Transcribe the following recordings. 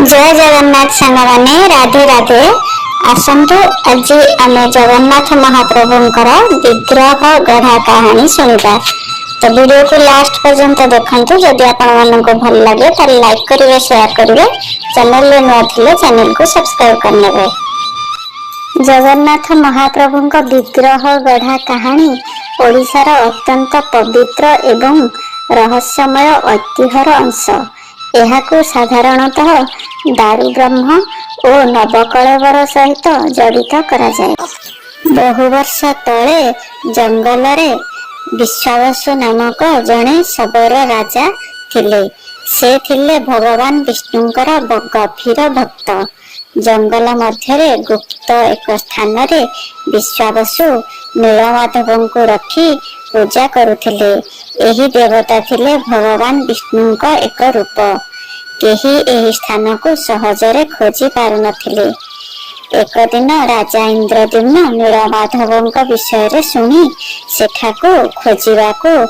ଜୟ ଜଗନ୍ନାଥ ସାଙ୍ଗମାନେ, ରାଧେ ରାଧେ। ଆସନ୍ତୁ, ଆଜି ଆମେ ଜଗନ୍ନାଥ ମହାପ୍ରଭୁଙ୍କର ବିଗ୍ରହ ଗଢା କାହାଣୀ ଶୁଣିବା। ତ ଭିଡ଼ିଓକୁ ଲାଷ୍ଟ ପର୍ଯ୍ୟନ୍ତ ଦେଖନ୍ତୁ। ଯଦି ଆପଣମାନଙ୍କୁ ଭଲ ଲାଗେ, ତାହେଲେ ଲାଇକ୍ କରିବେ, ସେୟାର କରିବେ। ଚ୍ୟାନେଲରେ ନୂଆ ଥିଲେ ଚ୍ୟାନେଲକୁ ସବସ୍କ୍ରାଇବ କରିନେବେ। ଜଗନ୍ନାଥ ମହାପ୍ରଭୁଙ୍କ ବିଗ୍ରହ ଗଢା କାହାଣୀ ଓଡ଼ିଶାର ଅତ୍ୟନ୍ତ ପବିତ୍ର ଏବଂ ରହସ୍ୟମୟ ଐତିହ୍ୟର ଅଂଶ। ଏହାକୁ ସାଧାରଣତଃ ଦାରୁବ୍ରହ୍ମ ଓ ନବକଳେବର ସହିତ ଜଡ଼ିତ କରାଯାଏ। ବହୁ ବର୍ଷ ତଳେ ଜଙ୍ଗଲରେ ବିଶ୍ୱାବସୁ ନାମକ ଜଣେ ଶବର ରାଜା ଥିଲେ। ସେ ଥିଲେ ଭଗବାନ ବିଷ୍ଣୁଙ୍କର ଗଭୀର ଭକ୍ତ। ଜଙ୍ଗଲ ମଧ୍ୟରେ ଗୁପ୍ତ ଏକ ସ୍ଥାନରେ ବିଶ୍ୱାବସୁ ନୀଳମାଧବଙ୍କୁ ରଖି ପୂଜା କରୁଥିଲେ। ଏହି ଦେବତା ଥିଲେ ଭଗବାନ ବିଷ୍ଣୁଙ୍କ ଏକ ରୂପ। କେହି ଏହି ସ୍ଥାନକୁ ସହଜରେ ଖୋଜି ପାରୁନଥିଲେ। ଏକ ଦିନ ରାଜା ଇନ୍ଦ୍ରଦ୍ୟୁମ୍ନ ନୀଳମାଧବଙ୍କ ବିଷୟରେ ଶୁଣି ସେଠାକୁ ଖୋଜିବାକୁ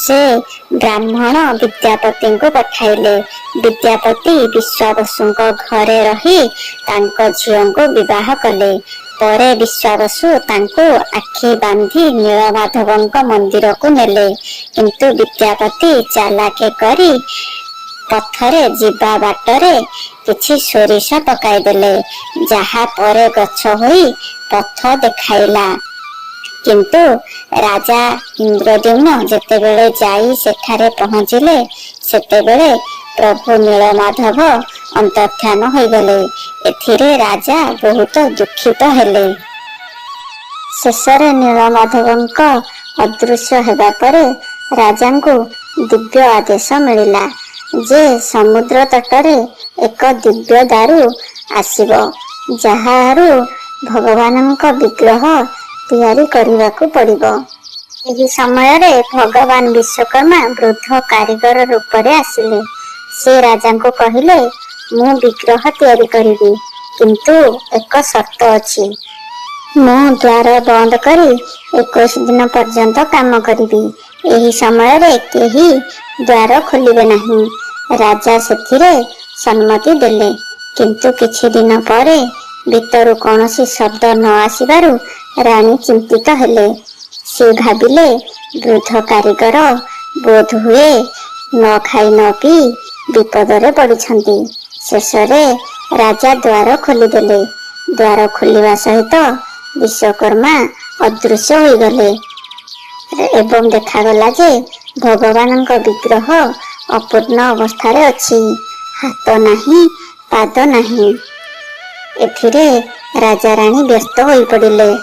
ସେ ବ୍ରାହ୍ମଣ ବିଦ୍ୟାପତିଙ୍କୁ ପଠାଇଲେ। ବିଦ୍ୟାପତି ବିଶ୍ୱାବସୁଙ୍କ ଘରେ ରହି ତାଙ୍କ ଝିଅଙ୍କୁ ବିବାହ କଲେ। ପରେ ବିଶ୍ୱାବସୁ ତାଙ୍କୁ ଆଖି ବାନ୍ଧି ନୀଳମାଧବଙ୍କ ମନ୍ଦିରକୁ ନେଲେ। କିନ୍ତୁ ବିଦ୍ୟାପତି ଚାଲାକି କରି ପଥରେ ଯିବା ବାଟରେ କିଛି ସୋରିଷ ପକାଇଦେଲେ, ଯାହା ପରେ ଗଛ ହୋଇ ପଥ ଦେଖାଇଲା। କିନ୍ତୁ ରାଜା ଇନ୍ଦ୍ରଦ୍ୟୁମ୍ନ ଯେତେବେଳେ ଯାଇ ସେଠାରେ ପହଞ୍ଚିଲେ, ସେତେବେଳେ ପ୍ରଭୁ ନୀଳମାଧବ ଅନ୍ତର୍ଧ୍ୟାନ ହୋଇଗଲେ। ଏଥିରେ ରାଜା ବହୁତ ଦୁଃଖିତ ହେଲେ। ଶେଷରେ ନୀଳମାଧବଙ୍କ ଅଦୃଶ୍ୟ ହେବା ପରେ ରାଜାଙ୍କୁ ଦିବ୍ୟ ଆଦେଶ ମିଳିଲା ଯେ ସମୁଦ୍ର ତଟରେ ଏକ ଦିବ୍ୟ ଦାରୁ ଆସିବ, ଯାହାରୁ ଭଗବାନଙ୍କ ବିଗ୍ରହ ତିଆରି କରିବାକୁ ପଡ଼ିବ। ଏହି ସମୟରେ ଭଗବାନ ବିଶ୍ୱକର୍ମା ବୃଦ୍ଧ କାରିଗର ରୂପରେ ଆସିଲେ। ସେ ରାଜାଙ୍କୁ କହିଲେ, "ମୁଁ ବିଗ୍ରହ ତିଆରି କରିବି, କିନ୍ତୁ ଏକ ସର୍ତ୍ତ ଅଛି। ମୁଁ ଦ୍ୱାର ବନ୍ଦ କରି 21 ଦିନ ପର୍ଯ୍ୟନ୍ତ କାମ କରିବି। ଏହି ସମୟରେ କେହି ଦ୍ୱାର ଖୋଲିବେ ନାହିଁ।" ରାଜା ସେଥିରେ ସମ୍ମତି ଦେଲେ। କିନ୍ତୁ କିଛି ଦିନ ପରେ ଭିତରୁ କୌଣସି ଶବ୍ଦ ନ ଆସିବାରୁ ରାଣୀ ଚିନ୍ତିତ ହେଲେ। ସେ ଭାବିଲେ, ବୃଦ୍ଧ କାରିଗର ବୋଧହୁଏ ନ ଖାଇ ନ ପିଇ ବିପଦରେ ପଡ଼ିଛନ୍ତି। ଶେଷରେ ରାଜା ଦ୍ୱାର ଖୋଲିଦେଲେ। ଦ୍ୱାର ଖୋଲିବା ସହିତ ବିଶ୍ୱକର୍ମା ଅଦୃଶ୍ୟ ହୋଇଗଲେ ଏବଂ ଦେଖାଗଲା ଯେ ଭଗବାନଙ୍କ ବିଗ୍ରହ ଅପୂର୍ଣ୍ଣ ଅବସ୍ଥାରେ ଅଛି। ହାତ ନାହିଁ, ପାଦ ନାହିଁ। ଏଥିରେ ରାଜାରାଣୀ ବ୍ୟସ୍ତ ହୋଇପଡ଼ିଲେ।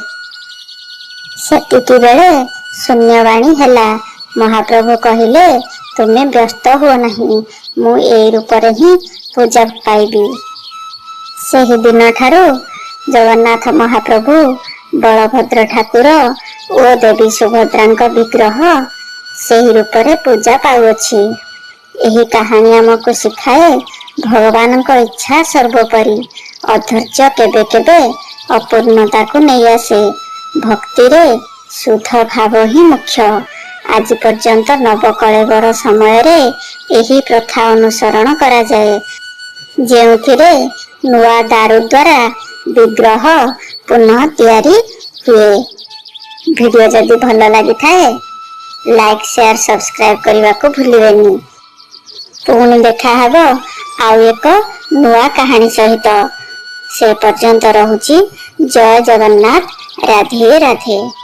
ସେତିକି ବେଳେ ଶୂନ୍ୟବାଣୀ ହେଲା। ମହାପ୍ରଭୁ କହିଲେ, "ତୁମେ ବ୍ୟସ୍ତ ହୁଅ ନାହିଁ। ମୁଁ ଏଇ ରୂପରେ ହିଁ ପୂଜା ପାଇବି।" ସେହି ଦିନଠାରୁ ଜଗନ୍ନାଥ ମହାପ୍ରଭୁ, ବଳଭଦ୍ର ଠାକୁର ଓ ଦେବୀ ସୁଭଦ୍ରାଙ୍କ ବିଗ୍ରହ ସେହି ରୂପରେ ପୂଜା ପାଉଅଛି। ଏହି କାହାଣୀ ଆମକୁ ଶିଖାଏ, ଭଗବାନଙ୍କ ଇଚ୍ଛା ସର୍ବୋପରି। ଅଧୈର୍ଯ୍ୟ କେବେ କେବେ ଅପୂର୍ଣ୍ଣତାକୁ ନେଇ ଆସେ। ଭକ୍ତିରେ ଶୁଦ୍ଧ ଭାବ ହିଁ ମୁଖ୍ୟ। ଆଜି ପର୍ଯ୍ୟନ୍ତ ନବକଳେବର ସମୟରେ ଏହି ପ୍ରଥା ଅନୁସରଣ କରାଯାଏ, ଯେଉଁଥିରେ ନୂଆ ଦାରୁ ଦ୍ୱାରା ବିଗ୍ରହ ପୁନଃ ତିଆରି ହୁଏ। ଭିଡ଼ିଓ ଯଦି ଭଲ ଲାଗିଥାଏ, ଲାଇକ୍, ସେୟାର, ସବସ୍କ୍ରାଇବ କରିବାକୁ ଭୁଲିବେନି। ପୁଣି ଦେଖାହେବ ଆଉ ଏକ ନୂଆ କାହାଣୀ ସହିତ। ସେ ପର୍ଯ୍ୟନ୍ତ ରହୁଛି। ଜୟ ଜଗନ୍ନାଥ, ରାଧେ ରାଧେ।